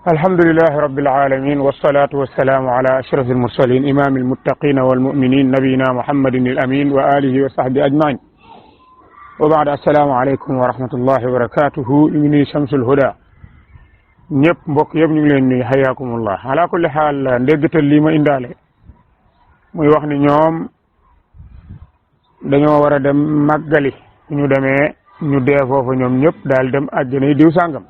الحمد لله رب العالمين والصلاة والسلام على أشرف المرسلين إمام المتقين والمؤمنين نبينا محمد الأمين وآله وصحبه أجمعين وبعد السلام عليكم ورحمة الله وبركاته إني شمس الهدى ñëpp mbokk yëpp ñu ngi leen ni hayakumullah ala kulli xaal ndéggatal lii ma indaale muy wax ni ñoom dañoo war a dem màggali ñu demee ñu dee foofu ñoom ñëpp daal dem àjjana yi diw sàngam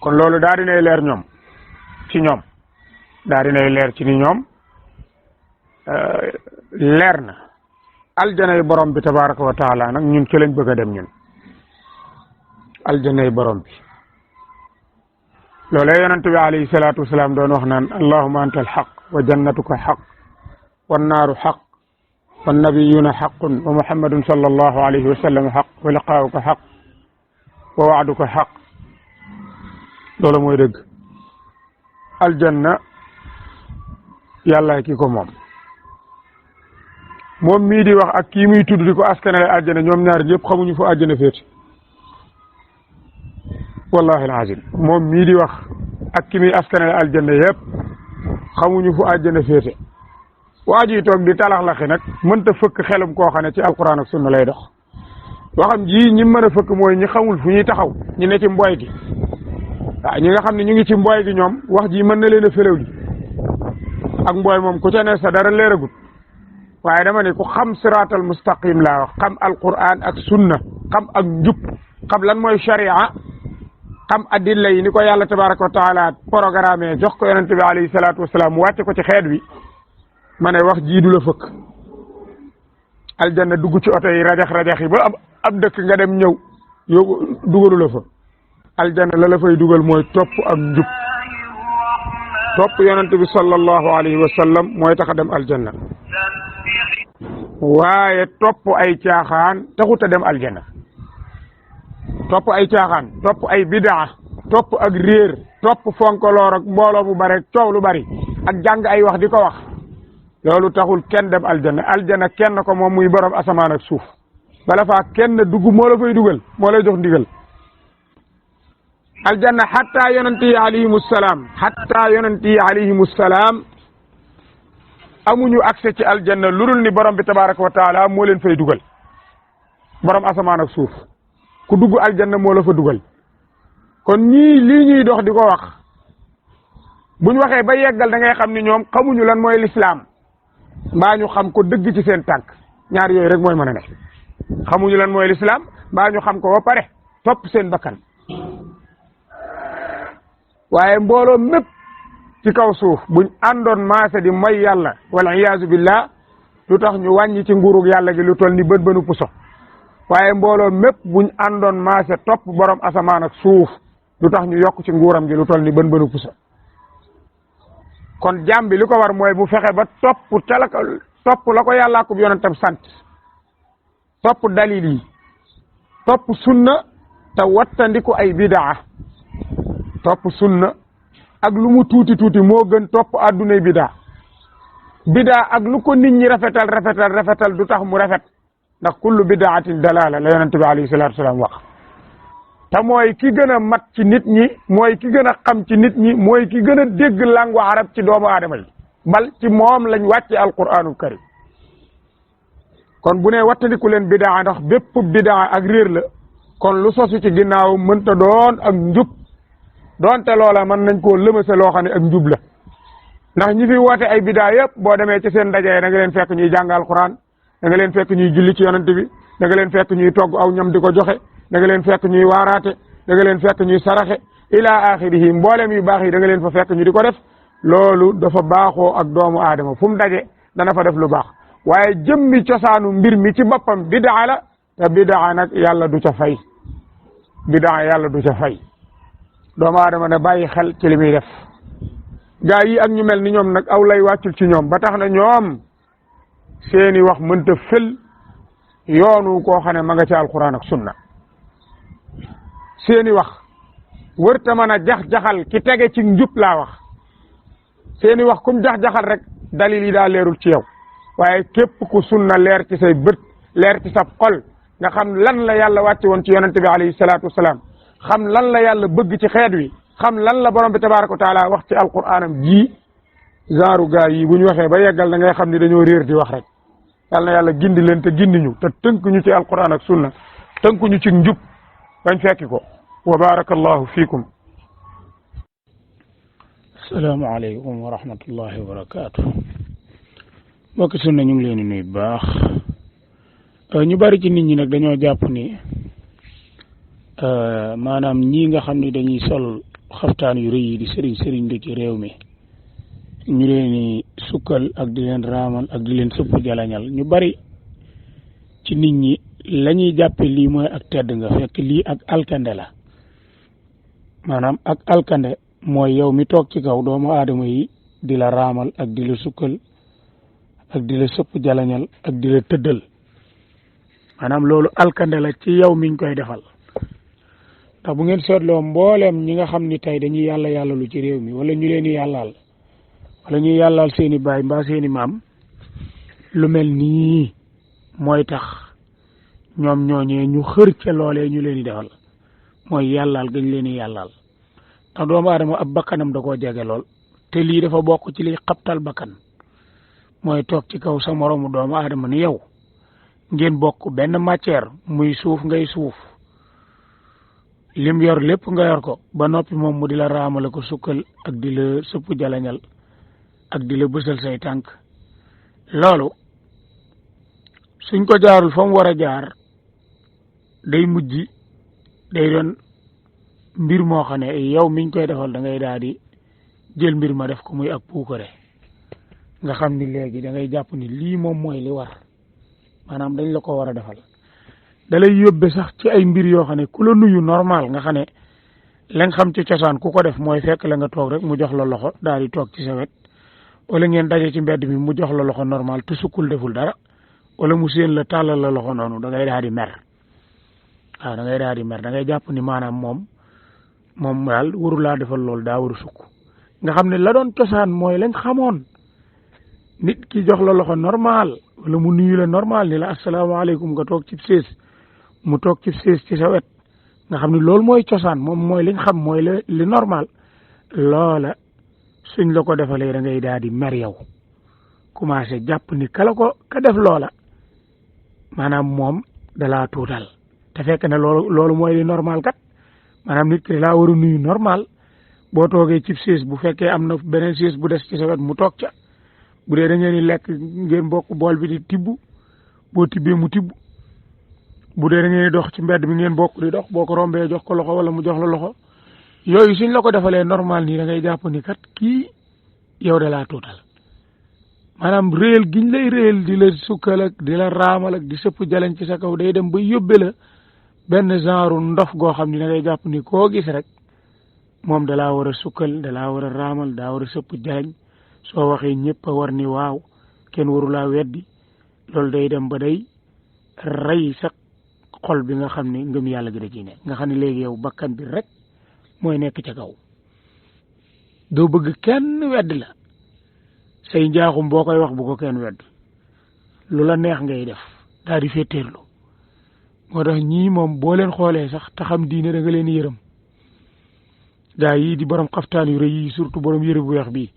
kon loolu daal dinay leer ñoom ci ñoom daal dinay leer ci ni ñoom leer na aljana yi borom bi tabaraka wa taala nag ñun ci lañ bëgg a dem ñun aljana yi borom bi loolee yonent bi alayhi salaatu wasalaam doon wax naan allahuma anta alxaq wa jannatuka xaq wannaaru xaq wannabiyuna xaqun wa muhammadun sallallahu alayhi wa sallam xaq wa liqaauka xaq wa waaduka xaq loolu mooy dëgg aljanna yàlla ki ko moom mii di wax ak kii muy tudd di ko askanale aljanna ñoom ñaar ñëpp xamuñu fu aljanna féete wallahi alazim moom mii di wax ak ki muy askanale aljanna yëpp xamuñu fu aljanna féete waa ji toog di talaxlaxi nag mënta fëkk xelum koo xam ne ci alquran ak sunna lay dox waxam ji ñi mën a fëkk mooy ñi xamul fu ñuy taxaw ñi ne ci mboy gi waaw ñi nga xam ne ñu ngi ci mbooy gi ñoom wax ji mën na leen a féléw ji ak mbooy moom ku ca ne sa dara leeragut waaye dama ne ku xam siraatal mustaqim laa wax xam alquran ak sunna xam ak njub xam lan mooy sharia xam adilla yi ni ko yàlla tabaraka wa taala programme jox ko yonente bi alayhi salaatu wasalaam mu wàcce ko ci xeet wi ma ne wax jii du la fëkk aljanna dugg ci oto yi rajax yi ba ab dëkk nga dem ñëw yóbbu dugalu la fa aljanna la fay dugal mooy topp ak njub topp yonent bi sallallahu alayhi wa sallam mooy tax a dem aljanna waaye topp ay caaxaan taxut a dem aljanna topp ay caaxaan topp ay bidaa topp ak réer topp fonkoloor ak mbooloo bu bare coow lu bari ak jàng ay wax di ko wax loolu taxul kenn dem aljanna aljanna kenn ko moom muy borom asamaan ak suuf bala faa kenn dugg moo la fay dugal moo lay jox ndigal aljanna xatta yonent yi alayhimu salaam amuñu accès ci aljanna lu dul ni borom bi tabaraka wa taala moo leen fay dugal borom asamaan ak suuf ku dugg aljanna moo la fa dugal kon ñii lii ñuy dox di ko wax buñ waxee ba yeggal da ngay xam ni ñoom xamuñu lan mooy lislaam mbaa ñu xam ko dëgg ci seen tànk ñaar yooyu rek mooy mën a ne xamuñu lan mooy lislaam mbaa ñu xam ko ba pare topp seen bakkan waaye mbooloo mépp ci kaw suuf buñ àndoon maase di moy yàlla wal iyaazu billah lu tax ñu wàññi ci nguurug yàlla gi lu toll ni bën bënu puso waaye mbooloo mépp buñ àndoon maase topp borom asamaan ak suuf lu tax ñu yokk ci nguuram gi lu toll ni bën bënu puso kon jàmm bi li ko war mooy bu fexe ba topp la ko yàllaa ko yonentam sant topp dalil yi topp sunna te wattandiku ay bidaa topp sunna ak lu mu tuuti moo gën topp addunay bidaa ak lu ko nit ñi rafetal du tax mu rafet ndax kullu bidaatin dalala la yonente bi alayhi salatu wasalaam wax te mooy ki gën a mat ci nit ñi mooy ki gën a xam ci nit ñi mooy ki gën a dégg langue arab ci doomu aadama yi bal ci moom lañ wàcce alquranul karim kon bu ne wattandiku leen bidaa ndax bépp bidaa ak réer la kon lu sosu ci ginnaaw mënta doon ak njub doonte loola mën nañ koo lëmase loo xam ne ak njub la ndax ñi fi woote ay bidaa yëpp boo demee ci seen ndaje da nga leen fekk ñuy jàng alquran da nga leen fekk ñuy julli ci yonent bi da nga leen fekk ñuy togg aw ñam di ko joxe da nga leen fekk ñuy waaraate da nga leen fekk ñuy saraxe ila axirihi mboolem yu baax yi da nga leen fa fekk ñu di ko def loolu dafa baaxoo ak doomu aadama fu mu daje dana fa def lu baax waaye jëmmi cosaanu mbir mi ci boppam bidaa la te bidaa nag yàlla du ca fay doomu aadama ne bàyyi xel ci li muy def gaa yi ak ñu mel ni ñoom nag aw lay wàccul ci ñoom ba tax na ñoom seeni wax mënta fël yoonu koo xam ne ma nga ci alquran ak sunna seeni wax wërta mën a jax-jaxal ki tege ci njub laa wax seeni wax kum jax-jaxal rek dalil yi daa leerul ci yow waaye képp ku sunna leer ci say bët leer ci sa xol nga xam lan la yàlla wàcce woon ci yonente bi alayhi salaatu wasalaam xam lan la yàlla bëgg ci xeet wi xam lan la borom bi tabaaraka wa taala wax ci alquraanam ji genre gaa yi bu ñu waxee ba yeggal da ngay xam ni dañoo réer di wax rek yal na yàlla gindi leen te gindi ñu te tënk ñu ci alquraan ak sunna tënk ñu ci njub bañ fekki ko wa barakallahu fiikum. asalaamaaleykum wa rahmatullahi wa barakaatu. mbokki sunna ñu ngi leen di nuyu bu baax ñu bari ci nit ñi nag dañoo jàpp ni maanaam ñii nga xam ni dañuy sol xaftaan yu rëy yi di sëriñ di ci réew mi ñu leen di sukkal ak di leen raamal ak di leen sëpp jalañal ñu bari ci nit ñi la ñuy jàppe lii mooy ak tedd nga fekk lii ak alkande la maanaam ak alkande mooy yow mi toog ci kaw doomu aadama yi di la raamal ak di la sukkal ak di la sëpp jalañal ak di la tëddal maanaam loolu alkande la ci yow miñ koy defal ndax bu ngeen seetloo mbooleem ñi nga xam ni tey dañuy yàlla lu ci réew mi wala ñu leen di yàllaal wala ñuy yàllaal seeni baay mbaa seeni maam lu mel nii mooy tax ñoom ñooñee ñu xër ca loolee ñu leen di defal mooy yàllaal gañ leen di yàllaal ndax doomu aadama ab bakkanam da koo jege lool te lii dafa bokk ci liy xabtal bakkan mooy toog ci kaw sa moroomu doomu aadama ni yow ngeen bokk benn matière muy suuf ngay suuf lim yor lépp nga yor ko ba noppi moom mu di la raamale ko sukkal ak di la sëpp jalañal ak di la bësal say tànk loolu suñ ko jaarul fa mu war a jaar day mujj day doon mbir moo xam ne yow miñ koy defal da ngay daal di jël mbir ma def ko muy ak puukare nga xam ni léegi da ngay jàpp ni lii moom mooy li war maanaam dañ la ko war a defal da lay yóbbe sax ci ay mbir yoo xam ne ku la nuyu normal nga xam ne la nga xam ci cosaan ku ko def mooy fekk la nga toog rek mu jox la loxo daal di toog ci sa wet wala ngeen daje ci mbedd mi mu jox la loxo normal te sukkul deful dara wala mu séen la tàllal la loxo noonu da ngay daal di mer waaw da ngay daal di mer da ngay jàpp ni maanaam moom daal waru laa defal loolu daa waru sukk nga xam ne la doon cosaan mooy lañ xamoon nit ki jox la loxo normal wala mu nuyu la normal ni la asalaamaaleykum nga toog ci sées mu toog ci sées ci sa wet nga xam ne loolu mooy cosaan moom mooy liñ xam mooy li normal loola suñ la ko defalee da ngay daal di mer yow commencé jàpp ni ka def loola maanaam moom dalaa tuutal te fekk ne loolu mooy li normal kat maanaam nit ki laa war a nuyu normal boo toogee ci sées bu fekkee am na beneen sées bu des ci sa wet mu toog ca bu dee da ngeen di lekk ngeen bokk bool bi di tibb boo tibbee mu tibb bu dee da ngeen di dox ci mbedd bi ngeen bokk di dox boo ko rombee jox ko loxo wala mu jox la loxo yooyu suñ la ko defalee normal nii da ngay jàpp ni kat kii yow da laa tuutal maanaam réel giñ lay réel di la sukkal ak di la raamal ak di sëpp jaleñ ci sa kaw day dem ba yóbbe la benn genre ndof goo xam ni da ngay jàpp ni koo gis rek moom da laa war a sukkal da laa war a raamal daa war a sëpp jaleñ soo waxee ñëpp a war ni waaw kenn waru laa weddi loolu day dem ba day rey sa xol bi nga xam ne ngëm yàlla gi da ciy nekk nga xam ne léegi yow bakkan bi rek mooy nekk ca kaw doo bëgg kenn weddi la say njaaxum boo koy wax bu ko kenn wedd lu la neex ngay def daal di féeteerlu moo tax ñii moom boo leen xoolee sax te xam diine da nga leen yërëm gaa yii di borom xaftaan yu rëy yi surtout borom yëre bu weex bii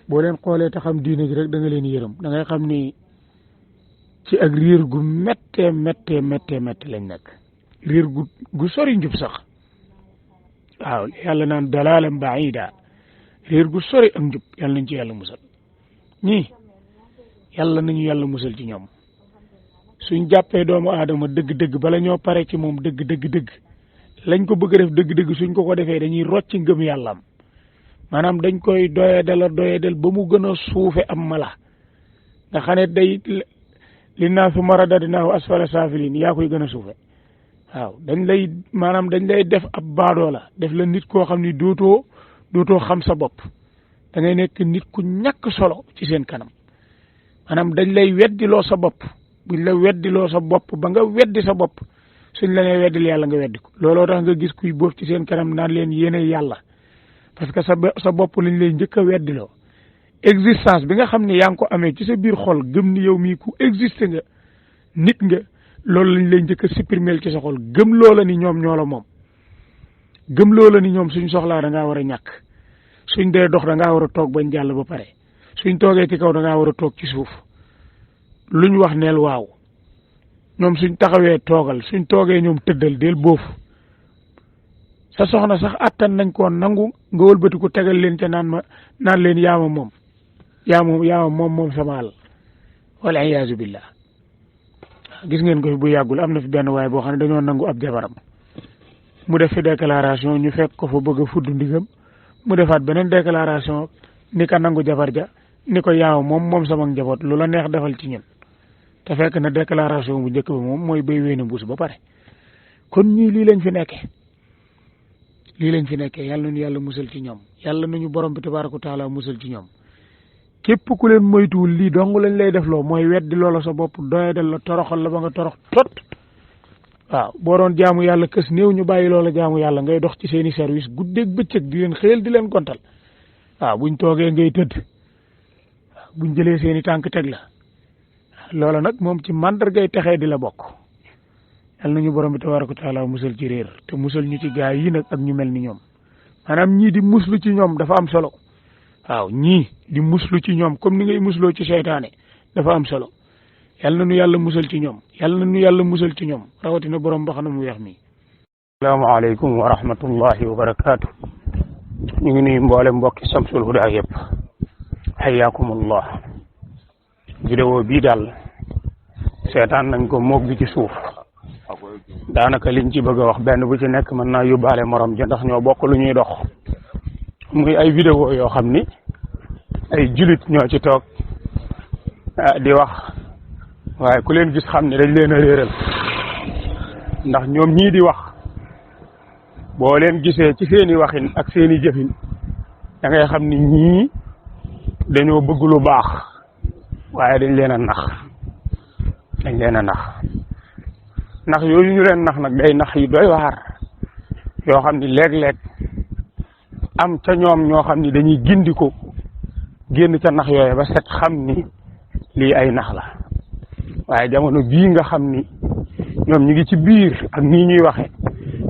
boo leen xoolee te xam diine ji rek da nga leen yërëm da ngay xam ni ci ak riir gu méttee lañ nekk riir gu sori njub sax waaw yàlla naan dalaalam baida riir gu sori ak njub yàlla nañ ci yàlla musal ñii yàlla nañu yàlla musal ci ñoom suñ jàppee doomu aadama dëgg-dëgg bala ñoo pare ci moom dëgg lañ ko bëgg a def dëgg-dëgg suñ ko defee dañuy rocc ngëm yàllaam maanaam dañ koy doyadal ba mu gën a suufe am mala nga xam ne day li naa su mara dadinaaw asfala saafiliin yaa koy gën a suufe waaw dañ lay def ab baadoo la def la nit koo xam ni dootoo xam sa bopp da ngay nekk nit ku ñàkk solo ci seen kanam maanaam dañ lay weddiloo sa bopp buñ la weddiloo sa bopp ba nga weddi sa bopp suñ la nee weddil yàlla nga weddi ko looloo tax nga gis kuy boof ci seen kanam naan leen yéene yàlla parce que sa bopp lañ lay njëkk a weddiloo existence bi nga xam ne yaa ngi ko amee ci sa biir xol gëm ni yow mii ku existé nga nit nga loolu lañ lay njëkk a supprimer ci sa xol gëm loola ni ñoom ñoo la moom gëm loola ni ñoom suñ soxlaa da ngaa war a ñàkk suñ dee dox da ngaa war a toog bañ jàll ba pare suñ toogee ci kaw da ngaa war a toog ci suuf luñ wax neel waaw ñoom suñ taxawee toogal suñ toogee ñoom tëddal del boofu sa soxna sax attan nañ koo nangu nga wëlbati ko tegal leen ca naan leen yaama moom sama àll wala iyaazu billah gis ngeen ko fi bu yàggul am na fi benn waay boo xam ne dañoo nangu ab jabaram mu def fi déclaration ñu fekk ko fa bëgg a fudd ndigam mu defaat beneen déclaration ni ka nangu jabar ja ni ko yaaw moom sama njaboot lu la neex defal ci ñun te fekk na déclaration bu njëkk ba moom mooy béy wéy na mbuus ba pare kon ñii lii lañ fi nekkee yàlla nañu yàlla musal ci ñoom yàlla nañu borom bi tabaaraka taala musal ci ñoom képp ku leen moytuwul lii dong lañ lay def loo mooy weddi loola sa bopp doyadal la toroxal la ba nga torox tot waaw boo doon jaamu yàlla kës néew ñu bàyyi loola jaamu yàlla ngay dox ci seeni service guddeeg bëccëg di leen xëyal di leen gontal waaw buñ toogee ngay tëdd waaw buñ jëlee seeni tànk teg la loola nag moom ci màndargay texee di la bokk yàlla nañu borom bi tabaaraka taala musal ci réer te musal ñu ci gaay yi nag ak ñu mel ni ñoom maanaam ñii di muslu ci ñoom dafa am solo waaw ñii di muslu ci ñoom comme ni ngay musloo ci seytaane dafa am solo yàlla na nu yàlla musal ci ñoom rawatina borom mbaxana mu weex mi. asalaamaaleykum wa rahmatullahi wa barakaatu. ñu ngi nuyu mboole mbokki Samsul Huda yëpp hayyakumullah. vidéo bii daal seetaan nañ ko moog bi ci suuf daanaka liñ ci bëgg a wax benn bu ci nekk mën naa yóbbaale morom ja ndax ñoo bokk lu ñuy dox muy ay vidéo yoo xam ni ay julit ñoo ci toog di wax waaye ku leen gis xam ne dañ leen a réeral ndax ñoom ñii di wax boo leen gisee ci seeni waxin ak seeni jëfin da ngay xam ni ñii dañoo bëgg lu baax waaye dañ leen a nax yooyu ñu leen nax nag day nax yi doy waar yoo xam ni léeg-léeg am ca ñoom ñoo xam ni dañuy gindiko génn ca nax yooyu ba set xam ni lii ay nax la waaye jamono bii nga xam ni ñoom ñu ngi ci biir ak nii ñuy waxe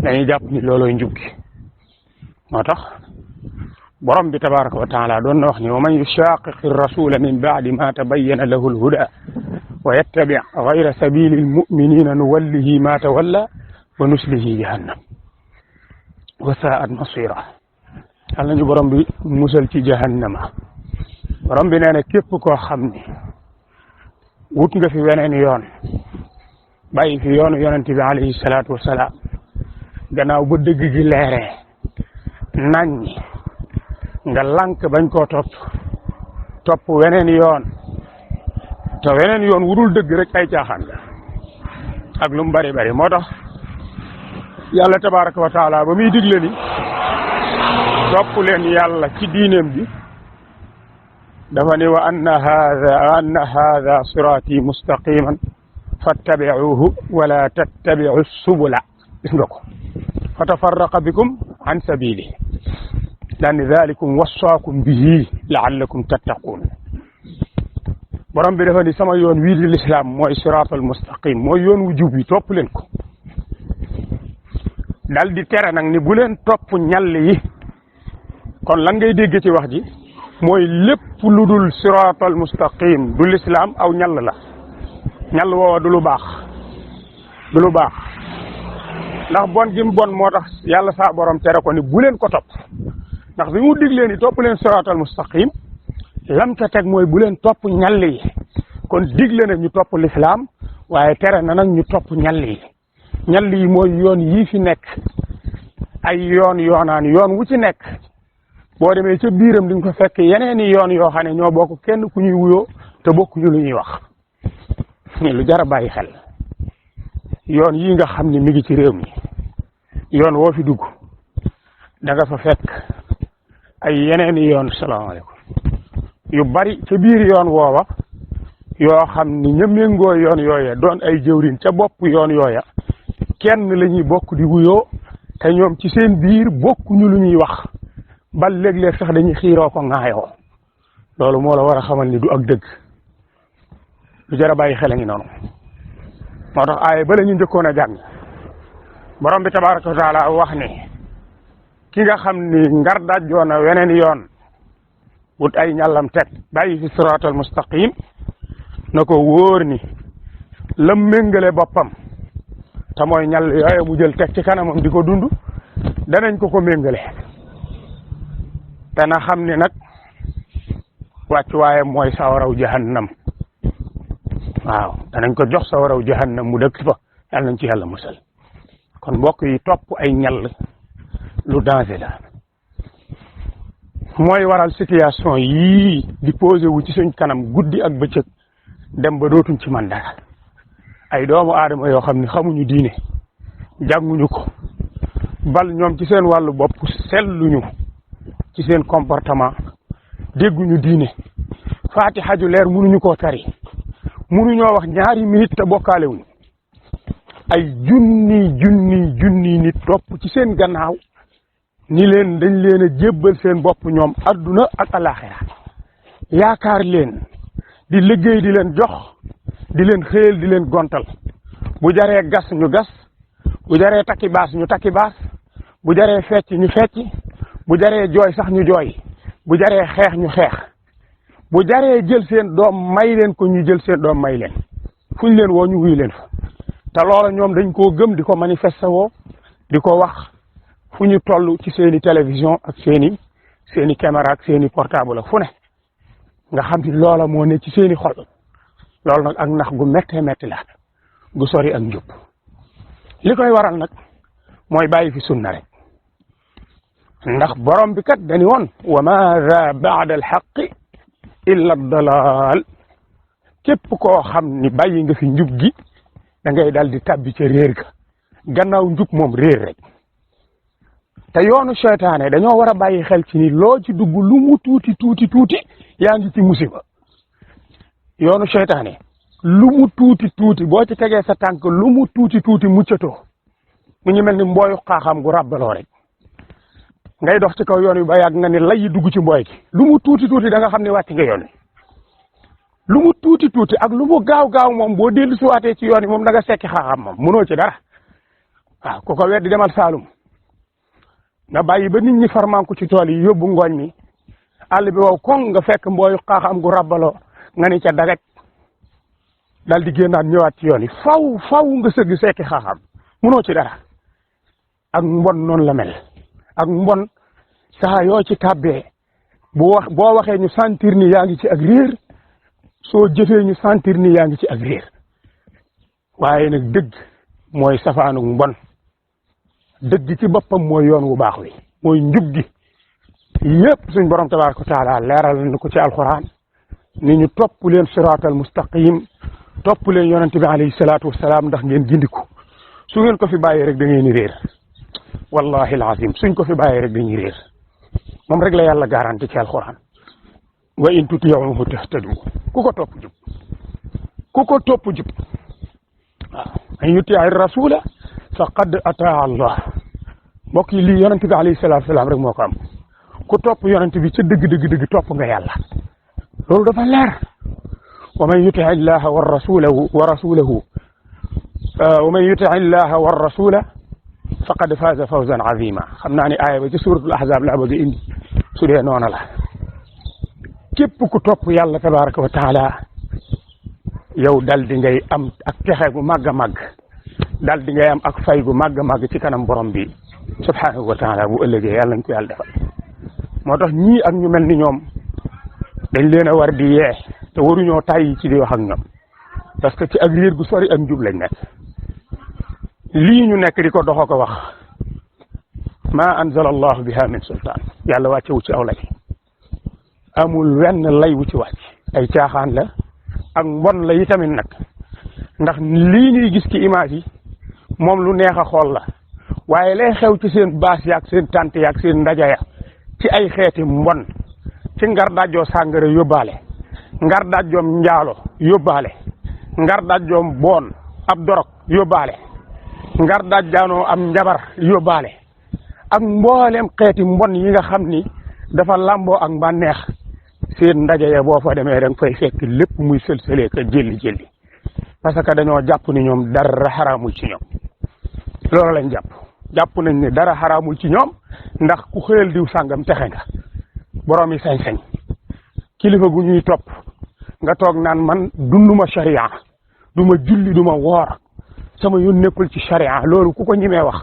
dañuy jàpp ni loolooy njub gi moo tax borom bi tabaraka wa taala doon na wax ni wa man yushaqiqi rasula min baadi ma tabayyana lahu alhuda wa yattabi gayra sabili almuminina nuwallihi ma tawalla wa nuslihi jahannam wa saat masira yal nañu borom bi musal ci jahannama borom bi nee na képp koo xam ni wut nga fi weneen yoon bàyyi fi yoonu yonente bi alayhi salaatu wasalaam gannaaw ba dëgg gi leeree nañ nga lànk bañ koo topp weneen yoon te weneen yoon wurul dëgg rek ay caaxaan la ak lu mu bari bari moo tax yàlla tabaraka wa taala ba muy digle ni topp leen yàlla ci diineem bi dafa ni wa anna haada siraati mustaqiman fattabi'uhu wala tattabi'u subula gis nga ko fa tafarraqa bikum an sabili lan dhalikum wassaakum bihi la'allakum tattaqun borom bi dafa ni sama yoon wii di lislaam mooy siraatal mustaqim mooy yoon wu jub yi topp leen ko dal di tere nag ni bu leen topp ñall yi kon lan ngay dégg ci wax ji mooy lépp lu dul siraatal mustaqim du lislaam aw ñall la ñall woowa du lu baax ndax bon gi mu bon moo tax yàlla saa borom tere ko ni bu leen ko topp ndax bi mu diglee ni topp leen siraatal mustaqim lam ca teg mooy bu leen topp ñall yi kon digle na ñu topp lislaam waaye tere na nag ñu topp ñall yi mooy yoon yii fi nekk ay yoonaan yoon wu ci nekk boo demee ca biiram di nga ko fekk yeneeni yoon yoo xam ne ñoo bokk kenn ku ñuy wuyoo te bokkuñu lu ñuy wax lu jar a bàyyi xel yoon yii nga xam ne mi ngi ci réew mi yoon woo fi dugg da nga fa fekk ay yeneeni yoon salaamaaleykum yu bari ca biir yoon woowa yoo xam ni ña méngoo yoon yooya doon ay jëwriñ ca bopp yoon yooya kenn la ñuy bokk di wuyoo te ñoom ci seen biir bokkuñu lu ñuy wax ba léeg-léeg sax dañuy xiiroo ko ŋaayoo loolu moo la war a xamal ni du ak dëgg lu jar a bàyyi xel a ngi noonu moo tax aaya ba la ñu njëkkoon a jàng borom bi tabaraka wa taala wax ne ki nga xam ni ngar dajjoona weneen yoon wut ay ñàllam teg bàyyi fi siraatal mustaqim na ko wóor ni lam méngale boppam te mooy ñàll yooyu mu jël teg ci kanamam di ko dund danañ ko méngale te na xam ni nag wàccuwaayam mooy sawaraw jahannam waaw danañ ko jox sawaraw jahannam mu dëkk fa yàlla nañ ci yàlla musal kon mbokk yi topp ay ñall lu danger la mooy waral situation yii di posé wu ci suñ kanam guddi ak bëccëg dem ba dootuñ ci man dara ay doomu aadama yoo xam ne xamuñu diine jànguñu ko bal ñoom ci seen wàllu bopp selluñu ci seen comportement dégguñu diine fatiha ju leer mënuñu koo tari mënuñoo wax ñaari minute te bokkaale wuñ ay junni nit topp ci seen gannaaw ni leen dañ leen a jébbal seen bopp ñoom adduna ak alaxira yaakaar leen di liggéey di leen jox di leen xëyal di leen gontal bu jaree gas ñu gas bu jaree takki baas ñu takki baas bu jaree fecc ñu fecc bu jaree jooy sax ñu jooy bu jaree xeex ñu xeex bu jaree jël seen doom may leen ko ñu jël seen doom may leen fuñ leen woo ñu wuy leen fa te loola ñoom dañ koo gëm di ko manifester woo di ko wax fu ñu toll ci seeni télévision ak seeni caméra ak seeni portable ak fu ne nga xam ni loola moo ne ci seeni xol loolu nag ak nax gu méttee métti la gu sori ak njub li koy waral nag mooy bàyyi fi sunna rek ndax borom bi kat dañu woon wa maada baada alxaqi illa dalal képp koo xam ni bàyyi nga fi njub gi da ngay dal di tabbi ca réer ga gannaaw njub moom réer rek te yoonu seytaane dañoo war a bàyyi xel ci ni loo ci dugg lu mu tuuti yaa ngi ci musiba yoonu seytaane lu mu tuuti boo ci tegee sa tànk lu mu tuuti muccatoo mu ñu mel ni mbooyu xaaxam gu ràbbaloo rek ngay dox ci kaw yoon wi ba yàgg nga ni lay yi dugg ci mbooy gi lu mu tuuti da nga xam ne wàcc nga yoon wi lu mu tuuti ak lu mu gaaw moom boo dellu siwaatee ci yoon wi moom da nga sekki xaaxam moom mënoo ci dara waaw ku ko weddi demal Saalum nga bàyyi ba nit ñi farmanku ci tool yi yóbbu ngooñ mi àll bi wow koŋ nga fekk mbooyu xaaxam gu ràbbaloo nga ni ca dagaj dal di génnaat ñëwaat ci yoon yi faw nga sëgg sekki xaaxam mënoo ci dara ak mbon noonu la mel ak mbon saa yoo ci tàbbee boo waxee ñu sentir ni yaa ngi ci ak réer soo jëfee ñu sentir ni yaa ngi ci ak réer waaye nag dëgg mooy safaanug mbon dëgg ci boppam mooy yoon wu baax wi mooy njub gi yépp suñ borom tabaraka wa taala leeral na ko ci alquran ni ñu topp leen siraatal mustaqim topp leen yonente bi alayhi salaatu wasalaam ndax ngeen gindiku su ngeen ko fi bàyyee rek da ngeen ni réer wallahi alazim suñ ko fi bàyyee rek dañuy réer moom rek la yàlla garanti ci alquran wa in tutiuhu tahtadu ku ko topp jub waaw an yutii rasula faqad ataa allah mbokk yi lii yonente bi alayhi salaatu wasalaam rek moo ko am ku topp yonente bi ca dëgg topp nga yàlla loolu dafa leer wa man yutii illaha wa rasulahu wa man yutii illaha wa rasula faqad faaza fawzan azima xam naa ni aaya ba ci suratul ahzab laa bëgg indi su dee noona la képp ku topp yàlla tabaraka wa taala yow dal di ngay am ak texe gu màgg a màgg dal di ngay am ak fay gu màgg a màgg ci kanam borom bi subhanahu wa taala bu ëllëgee yàlla nañ ko yàlla defal moo tax ñii ak ñu mel ni ñoom dañ leen a war di yee te waruñoo tàyyi ci di wax ak ñoom parce que ci ak réer gu sori ak njub lañ nekk lii ñu nekk di ko doxo ko wax ma anzala allahu biha min sultaan yàlla wàcce wu ci aw lay amul wenn lay wu ci wàcc ay caaxaan la ak mbon la yi tamit nag ndax lii ñuy gis ci image yi moom lu neex a xool la waaye lay xew ci seen baas yaak seen tante yaak seen ndaja ya ci ay xeeti mbon ci ngar dajjoo sàngara yóbbaale ngar dajjoom njaalo yóbbaale ngar dajjoom boon ab dorog yóbbaale ngar dajjaanoo am njabar yóbbaale ak mboolem xeeti mbon yi nga xam ni dafa lamboo ak mbànneex seen ndaje ya boo fa demee da nga fay fekk lépp muy sëlsëlee ka jëlli parce que dañoo jàpp ni ñoom dara xaraamul ci ñoom loolu lañ jàpp jàpp nañ ne dara xaraamul ci ñoom ndax ku xëyal diw sàngam texe nga borom yi sañ-sañ kilifa gu ñuy topp nga toog naan man dunduma sharia duma julli duma woor sama yoon nekkul ci sharia loolu ku ko ñimee wax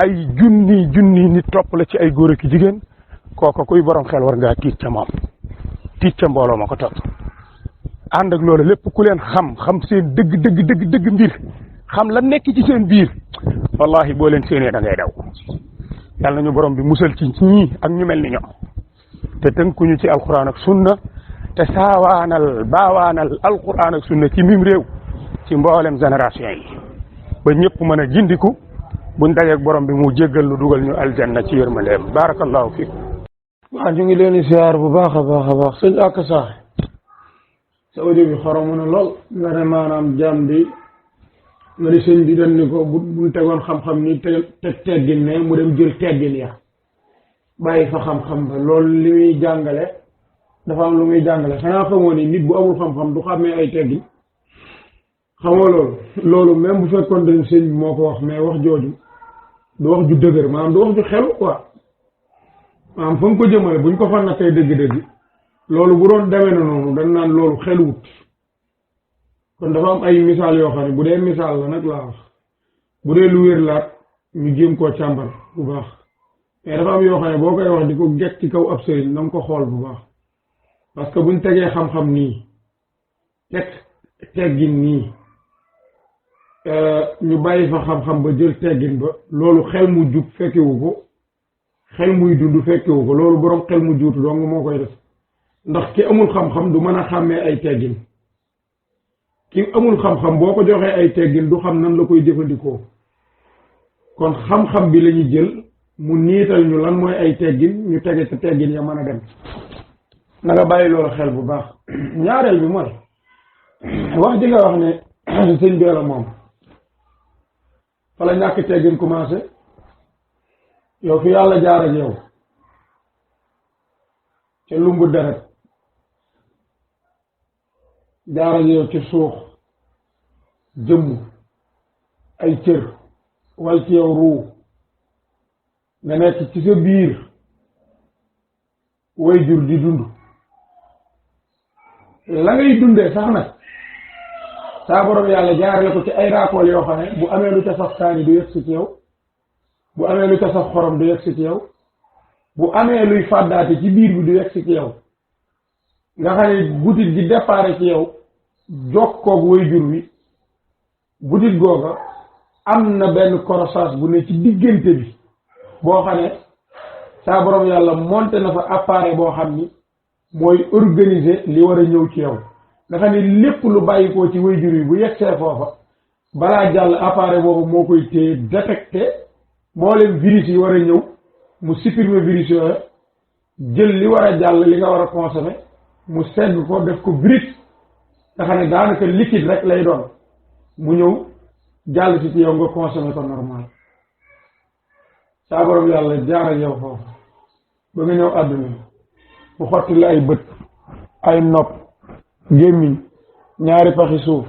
ay junni nit topp la ci ay góor ak jigéen kooka kuy borom xel war ngaa tiit ca moom tiit ca mbooloo ma ko topp ànd ak loolu lépp ku leen xam seen dëgg mbir xam la nekk ci seen biir wallahi boo leen séenee da ngay daw yàlla nañu borom bi musal ci ñii ak ñu mel ni ñoom te tënkuñu ci alquran ak sunna te baawaanal alquran ak sunna ci mim réew ci mboolem génération yi ba ñëpp mën a gindiku buñ dajeeg borom bi mu jéggal lu dugal ñu aljanna ci yërmandeem barakallahu fikum. waaw ñu ngi leen di siyaar bu baax a baax sëñ ak sax sa audio bi xoromu na lool nga ne maanaam jàmm bi nga di sëñ bi dañ ni ko buñ tegoon xam-xam ni teg teggin ne mu dem jël teggin ya bàyyi fa xam-xam ba loolu li muy jàngale dafa am lu muy jàngale xanaa xamoo ni nit bu amul xam-xam du xàmmee ay teggin xamoo loolu même bu fekkoon dañ sëñ bi moo ko wax mais wax jooju du wax ju dëgër maanaam du wax ju xelu quoi maanaam fa nga ko jëmale buñ ko fa nattee dëgg-dëgg loolu bu doon demee na noonu dañ naan loolu xeluwut kon dafa am ay misaal yoo xam ne bu dee misaal la nag laa wax bu dee lu wér laat ñu jéem koo càmbar bu baax mais dafa am yoo xam ne boo koy wax di ko get ci kaw ab sëriñ na nga ko xool bu baax parce que buñ tegee xam-xam nii teg teggin nii ñu bàyyi fa xam-xam ba jël teggin ba loolu xel mu jub fekkewu ko xel muy dund fekkewu ko loolu boroom xel mu juutu dong moo koy def ndax ki amul xam-xam du mën a xàmmee ay teggin ki amul xam-xam boo ko joxee ay teggin du xam nan la koy jëfandikoo kon xam-xam bi la ñuy jël mu niital ñu lan mooy ay teggin ñu tege ca teggin ya mën a dem na nga bàyyi loolu xel bu baax ñaareel bi mooy wax ji nga wax ne sëñ bi la moom fa la ñàkk teggin commencé yow fi yàlla jaar ak yow ca lumbu deret jaar ak yow ci suux jëmm ay cër wal ci yow ruu nga nekk ci sa biir way jur di dund la ngay dundee sax nag saa borom yàlla jaarale ko ci ay raakool yoo xam ne bu amee lu ca saf kaani du yegg si ci yow bu amee lu ca saf xorom du yegg si ci yow bu amee luy fàddaate ci biir bi du yegg si ci yow nga xam ne butit gi déparé ci yow jokkoog way jur wi butit googa am na benn croissance bu ne ci diggante bi boo xam ne saa borom yàlla monté na fa appareil boo xam ni mooy organiser li war a ñëw ci yow nga xam ne lépp lu bàyyikoo ci way jur yi bu yegsee foofa balaa jàll appareil boobu moo koy téye détecté moo leen virus yi war a ñëw mu supprimer virus yooyu jël li war a jàll li nga war a consommer mu segg ko def ko brut nga xam ne daanaka liquide rek lay doon mu ñëw jàll ci yow nga consommer ko normal saa borom yàlla jaar ak yow foofu ba nga ñëw àdduna mu xotti la ay bët ay nopp gémmiñ ñaari paxi suuf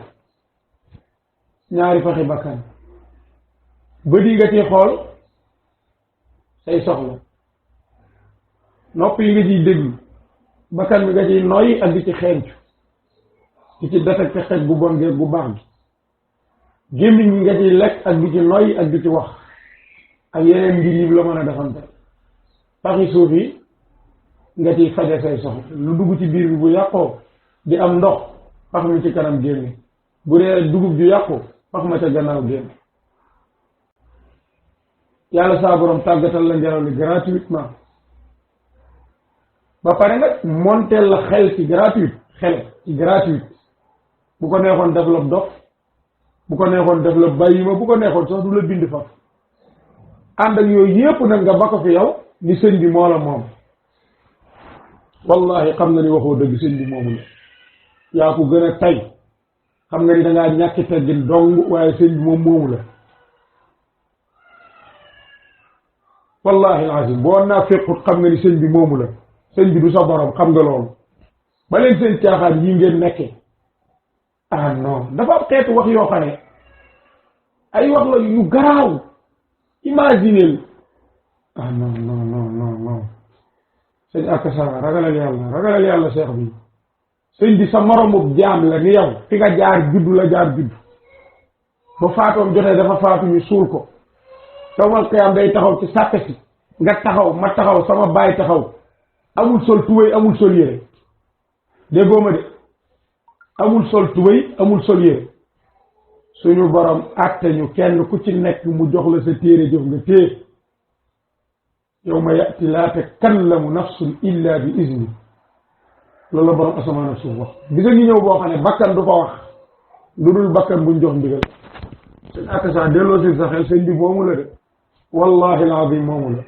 ñaari paxi bakkan bët yi nga ciy xool say soxla nopp yi nga ciy déglu bakkan bi nga ciy noyyi ak di ci xeeñcu di ci détecté xeej bu bon geeg bu baax gi gémmiñ yi nga ciy lekk ak di ci noyyi ak di ci wax ak yeneen mbir yi la mën a defante paxi suuf yi nga ciy faje say soxla lu dugg ci biir bi bu yàqoo di am ndox pax mi ci kanam génne bu dee dugub ju yàqu pax ma ca gannaaw génne yàlla saa borom tàggatal la ngelaw li gratuitement ba pare nag monteel la xel ci gratuit bu ko neexoon def la dof bu ko neexoon def la bàyyima bu ko neexoon sax du la bind faf ànd ak yooyu yépp nag nga ba ko fi yow ni sëñ bi moo la moom wallahi xam nga ni waxoo dëgg sëñ bi moomu la yaa ko gën a tay xam nga ni dangaa ñàkki teggin dong waaye sëñ bi moom moomu la wallahi alazim boo naa fekkut xam nga ni sëñ bi moomu la sëñ bi du sa borom xam nga loolu ba leen seen caaxaan yi ngeen nekkee ah non dafa am xeetu wax yoo xam ne ay wax la yu garaaw imaginez ah non non non non non sëñ akasa ragalal yàlla seex bi sëñ bi sa moromub jaam la ni yow fi nga jaar juddu la jaar juddu ba faatoom jotee dafa faatu ñu suul ko sawmal xiyaam day taxaw ci sàppe si nga taxaw ma taxaw sama baay taxaw amul sol tubéy amul sol yére déggoo ma de amul sol tubéy amul sol yére suñu borom àtte ñu kenn ku ci nekk mu jox la sa téere jëf nga téye yawma ya'ti laa takallamu nafsun illa bi izni loolu la borom asamaan ak suuf wax bisa ngi ñëw boo xam ne bakkan du fa wax lu dul bakkan buñ jox ndigal sëñ akasa delloo si sa xel sëñ bi moomu la de wallahi alazim moomu la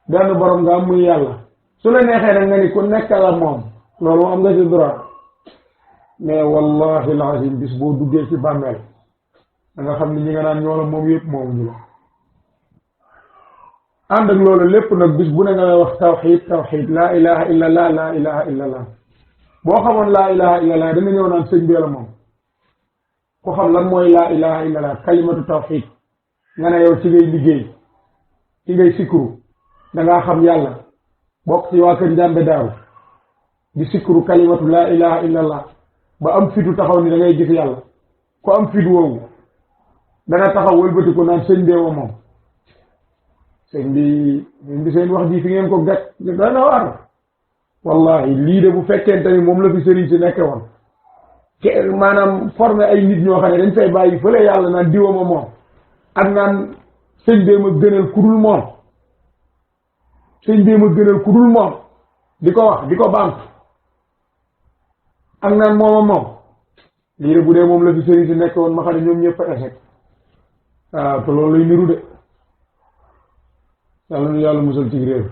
benn borom nga am muy yàlla su la neexee nag nga ni ku nekk la moom loolu am nga ci droit mais wallahi alazim bis boo duggee ci bàmmeel da nga xam ni ñi nga naan ñoo la moom yëpp moomuñu la ànd ak loolu lépp nag bis bu ne nga wax tawxid laa ilaha illa allah laa ilaha illa allah boo xamoon laa ilaha illa allah da nga ñëw naan sëñ bi la moom ku xam lan mooy laa ilaha illa allah kalimatu tawxid nga ne yow ci ngay liggéey ci ngay sikkuru da ngaa xam yàlla bokk ci waa kër njàmbe daaw di sikkuru kalimatu laa ilaha illa allah ba am fitu taxaw ni da ngay gis yàlla ku am fit woowu dana taxaw wëlbatiku naan sëñ bee wa moom sëñ bi seen wax ji fi ngeen ko gàtt dana war wallahi lii de bu fekkente ni moom la fi sëriñ si nekke woon maanaam formé ay nit ñoo xam ne dañ fay bàyyi fële yàlla naan diwama moom ak naan sëñ bee ma gënal kudul moom sëñ bee ma gënal kudul moom di ko wax di ko baamtu ak naan mooma moom lii de bu dee moom la fi sëriñ si nekke woon ma xam ne ñoom ñëpp a échec waaw te loolu lay niru de yàlla nu yàlla musal ci réew